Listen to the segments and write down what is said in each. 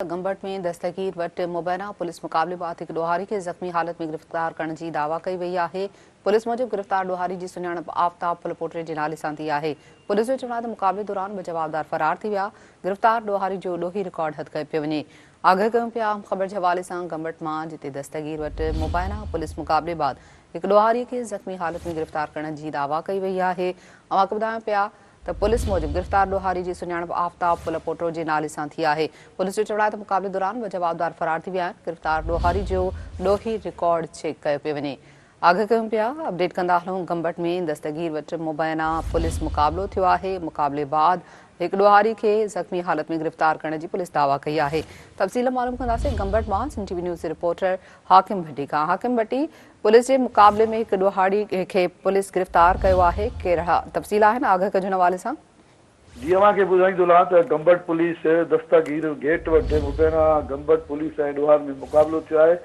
گمبٽ ۾ دستگير وٽ مبينا پوليس مقابلي بعد هڪ ڏوهاري کي زخمي حالت ۾ گرفتار ڪرڻ جي دعويٰ ڪئي وئي آهي. پوليس موجب گرفتار ڏوهاري جي سڃاڻپ آفتاب ڦلپوٽري جي نالي سان ٿي آهي. پوليس جو چوڻ آهي ته مقابلي دوران ٻه جوابدار فرار ٿي ويا، گرفتار ڏوهاري جو ڏوهي رڪارڊ هٿ ڪيو پيو وڃي. آگاهه ڪيون پيا اهم خبر جي حوالي سان گمبٽ مان جتي دستگير وٽ مبينا پوليس مقابلي بعد هڪ ڏوهاري کي زخمي حالت ۾ گرفتار ڪرڻ جي دعويٰ ڪئي وئي آهي. اوهان کي ٻڌايون پيا ته پوليس موجب گرفتار ڏوهاري جي سڃاڻپ آفتاب ڦلپوٽو جي نالي سان ٿي آهي. پوليس جو چوڻ آهي ته مقابلي دوران ٻه جوابدار فرار ٿي ويا آهن، گرفتار ڏوهاري جو ڏوهي رڪارڊ چيڪ ڪيو پيو وڃي. آگاهه ڪيون پيا، اپڊيٽ ڪندا هلون گمبٽ ۾ دستگير وٽ مبينا پوليس مقابلو ٿيو آهي، مقابلي بعد هڪ ڏوهاري کي زخمي حالت ۾ گرفتار ڪرڻ جي پوليس دعويٰ ڪئي آهي. تفصيل معلوم ڪنداسين گمبٽ مان سنڌ ٽي وي نيوز جي رپورٽر حاڪم ڀٽي کان. حاڪم ڀٽي، پوليس جي مقابلي ۾ هڪ ڏوهاڙي کي پوليس گرفتار ڪيو آهي، ڪهڙا تفصيل آهن آگاهه ڪجو ان حوالي سان. جي اوهان کي ٻڌائيندو هلان ته گمبٽ پوليس دستگير گيٽ وٽ مبينا گمبٽ پوليس ۽ ڏوهارين ۾ مقابلو ٿيو آهي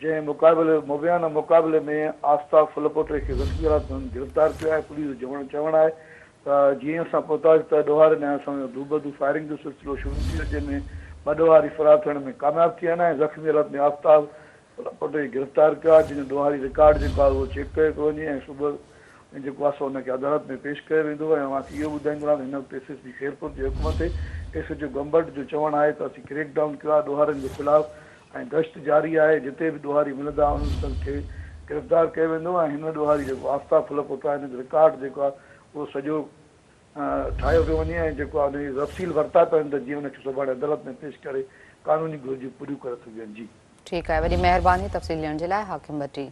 جنهن مقابلي مبينا مقابلي ۾ آفتاب ڦلپوٽي کي زخمي حالت ۾ گرفتار ڪيو آهي پوليس جو چوڻ آهي ته جيئن اسان پهتاسين ته ڏوهارين ۽ اسان جو دوبدو فائرنگ جو سلسلو شروع ٿي ويو جنهن ۾ ٻه ڏوهاري فرار ٿيڻ ۾ ڪامياب ٿي ويا آهن ۽ زخمي حالت ۾ آفتاب پٽ کي گرفتار ڪيو آهي جنهن جو ڏوهاري رڪارڊ جيڪو آهي اهو چيڪ ڪيو پيو وڃي ۽ صبح جيڪو آهي سو ان کي عدالت ۾ پيش ڪيو ويندو ۽ اوهان کي اهو ٻڌائيندو رهان ته هن وقت ايس ايس پي خيرپور جي حڪم تي ايس ايڇ او گمبٽ جو چوڻ آهي ته اسين ڪريڪ ڊائون ڪيو آهي ڏوهارين جي خلاف ۽ گشت جاري آهي جتي به ڏوهاري ملندا انهن کي گرفتار ڪيو ويندو ۽ هن ڏوهاري جيڪو آفتاب ڦلپوٽو آهي هن جو رڪارڊ جيڪو آهي اهو سڄو ٺاهيو پيو وڃي ۽ جيڪو آهي ان جي تفصيل ورتا پيا وڃن ته جيئن ان کي سڀاڻي عدالت ۾ پيش ڪري قانوني گهرجون پوريون ڪري سگهجن. جي. ٺيڪ آهي وڏي مهرباني تفصيل ڏيڻ جي لاء حاڪم ڀٽي.